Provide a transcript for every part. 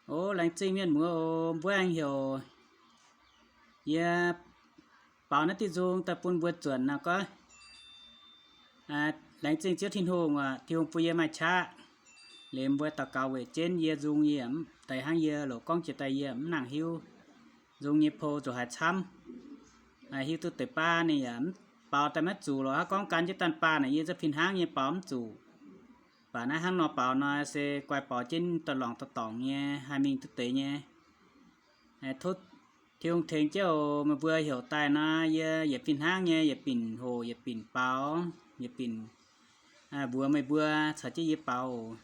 O laengz zingh mienh muoz o, mbuo aengx heuc yie baaux naaiv diuh nzung daaih bun mbuo zuonx nor gorngv, laengz zingh Ziouv Tin-Hungh aac, Tin-Hungh bun yie maaih qaqv liemh mbuo daux gaux weic jienv yie nzung yie mv deix hnangv yie loc gorngv jiex daaih yie mv nangc hiuv nzung nyei pou zuqc haiz camv. Hiuv duqv deix baav ninh yaac mv baaux daaih maiv zuqc loc, hnangv gorngv gan jienv daaih baav naaic yie za'fih hnangv nyei baaux mv zuqc. Baac naaiv hnangv nor baaux nor se guai baaux jienv dorh longc dorh dorngc nyei haih mingh duqv deix nyei. Tov Tin-Hungh tengx jienv oc. Meih mbuo heuc daaih nor yie yietc fih hnangv nyei yietc binc hoc yietc binc baaux yietc binc mbuox meih mbuo caux jienv yie baaux oc.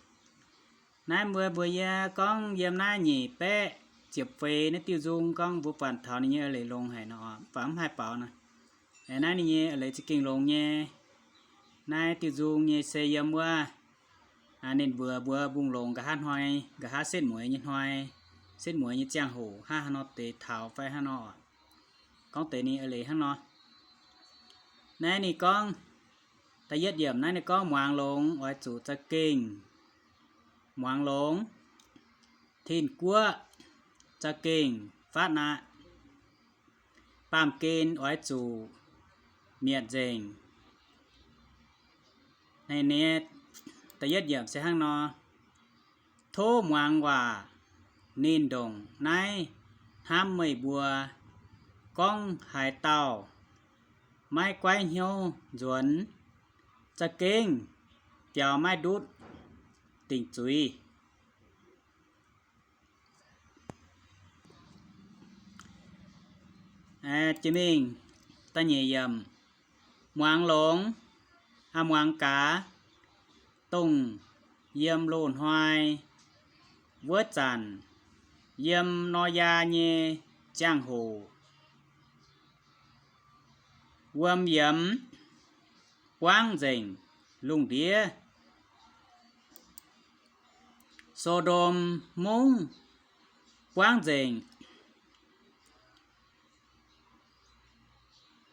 Naaiv mbuo mbuox yie gorngv yiem naaiv nyic baeqv ziepc feix naaiv diuh nzung gorngv mbuo buatc taux ninh nyei eix leiz longx haic nor, mv baac mv haih baaux nor. Naaiv ninh nyei eix leiz za'gengh longx nyei. Naaiv diuh nzung nyei se yiem wuov ninh mbuox mbuo mbungh longx nqa'haav hnoi, nqa'haav setv mueiz nyei hnoi, setv mueiz nyei ziangh hoc hnangv haaix nor deix taux fai hnangv nor. Gorngv deix ninh eix leiz hnangv nor. Naaiv ninh gorngv, da'yietv yiemc naaiv ninh gorngv muangx longx oix zuqc za'gengh muangx longx. Tin-guoqv za'gengh fatv aqv. Baamh gen oix zuqc mietc nzengc. Naaiv, da'yietv yiemc se hnangv nor, tov muangx waac ninh ndongc naaiv hnamv meih mbuo. Gorngv haaix dauh maiv goiv hnyouv nzuonx, za'gengh biaux maiv ndutv dingc zuiz. Jiex mingh da'nyeic yiemc, muangx longx, muangx gaax, dongh yiem loz-hnoi wuov zanc, yiem Noyaa nyei ziangh hoc, wuom yiemx buangv nzengc lungh ndiev. So^ndom Mungv buangv nzengc,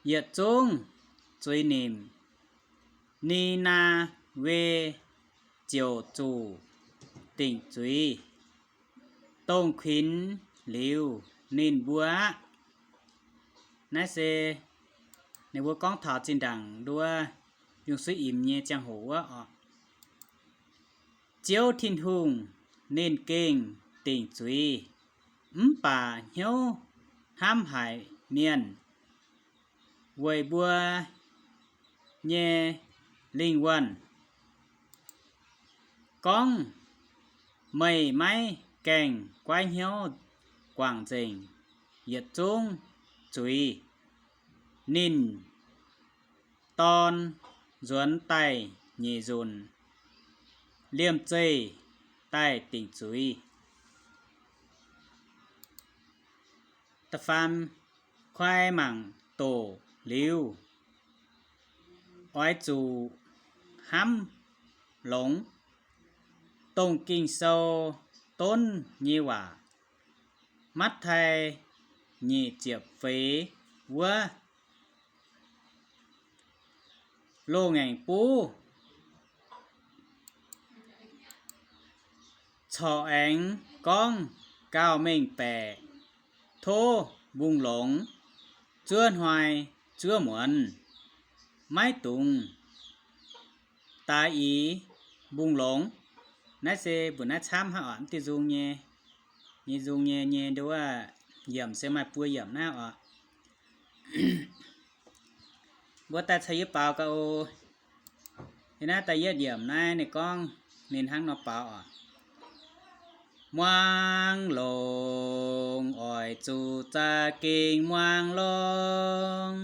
yietc zungv zuiz nimc, Ni^naa^we ziouc zuqc dingc zuiz, dongh kuinx liuz ninh mbuo aqv. Naaiv se ninh mbuo gorngv taux zinh ndaangc nduov yungh suiv imx nyei ziangh hoc wuov oc. Ziouv Tin-Hungh ninh gengh dingc zuiz, mv baac hnyouv hnamv haic mienh weic mbuo nyei lingh wuonh. Gorngv meih maiv gaengh goiv hnyouv guangc nzengc yietc zungv zuiz, ninh dorn nzuonx daaih nyeic nzunc, liemh zeih daaih dingc zuiz. Da'faam, koi mangc doc liuz, oix zuqc hnamv longx, dongh Ging-Sou donv nyei waac. Matv^tai nyic ziepc feix wuov, loz-ngaengc buv corc aengx gorngv gauh mengh baeqc, tov mbungh longx, zuov hnoi zuov muonz, maiv dungx daaix ix mbungh longx. Naaiv se mbuoqc naaiv camv hnangv oc, mv diuh nzung nyei, nyei nzung nyei, nyei nduov yiemc se maaih buo yiemc naaiv oc. Mbuo daaih caux yie baaux gau oc. Yie naaiv da'yietv yiemc naaiv ninh gorngv ninh hnangv nor baaux oc. Muangx longx oix zuqc za'gengh muangx longx.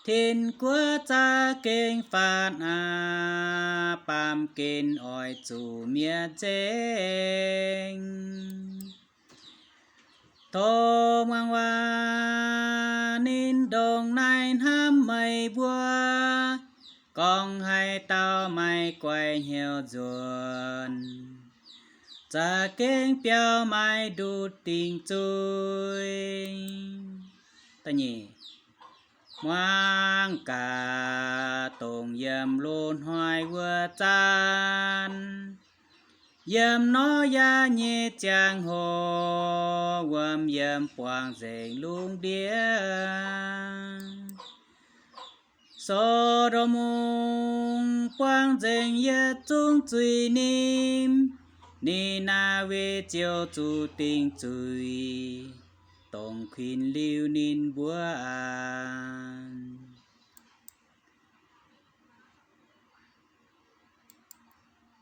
Tin-guoqv za'gengh faatv aqv, baamh gen oix zuqc mietc nzengc. Tov muangx waac ninh ndongc naaiv hnamv meih mbuo, gorngv haaix dauh maiv guaix hnyouv nzuonx, za'gengh biaux maiv ndutv dingc zuiz. Da'nyeic, muangx gaax dongh yiem loz-hnoi wuov zanc, Yiem Noyaa nyei ziangh hoc, wuom yiem buangh nzengc lungh ndiev. So^ndo^mung buangh nzengc yietc zungv zuiz-nimc, Ni^naa^we ziouc zuqc dingc zuiz, dongh kuinx liuz ninh mbuo aqv.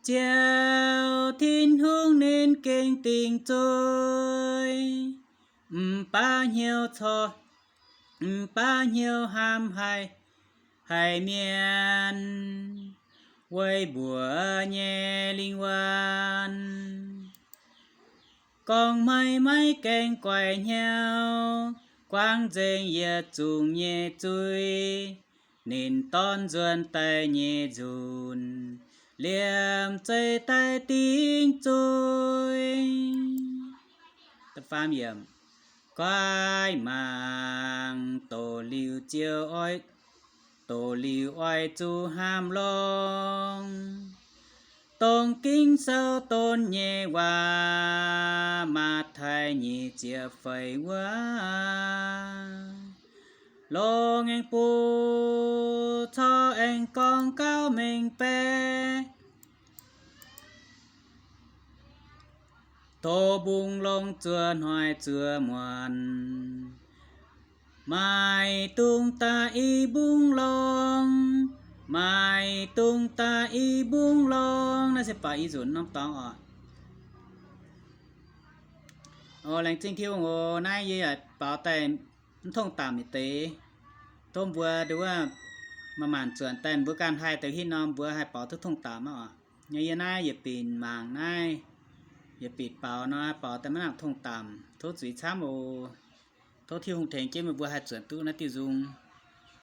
Ziouv Tin-Hungh ninh gengh dingc zuiz, m'baav hnyouv corc, m'baav hnyouv hnamv haih, haih mienh weic mbuox nyei lingh wuonh gorngv, Meih maiv gaengh guaix hnyouv, guangc nzengc yietc zungv nyei zuiz. Ninh dorn nzuonx daaih nyei nzunc, liemh zeih daaih dingc zuiz. Guaaiv mangc, doz-liuh ziouc oix, doz-liuh oix zuqc hnamv longx, dongh Ging-Sou donv nyei waac, Matv^tai nyic ziepc feix wuov. Longx aengx bun corc aengx gorngv gauh mengh baeqc, tov mbungv longx zuov hnoi zuov muonc, maaih dungz daaih i mbungv longx, maaih dungz daaih i mbungv longx. Naaiv se baaux i nzunc norm dorngx oc. O, laengz zingh Tin-Hungh oc. Naaiv yie yaac baaux daaih mv tongh damc yietc deix. Tov mbuo nduov maaih maanc zuonc daaih mbuo ganh haih deix hitv norm mbuo haih baaux duqv tongh damc aqv oc. Yie naaiv yietc binc mangc naaiv, yietc binc baaux nor, baaux daaih maiv nangc tongh damc. Tov zuiz camv oc. Tov Tin-Hungh tengx jienv meih mbuo haih zuonc duqv naaiv diuh nzung.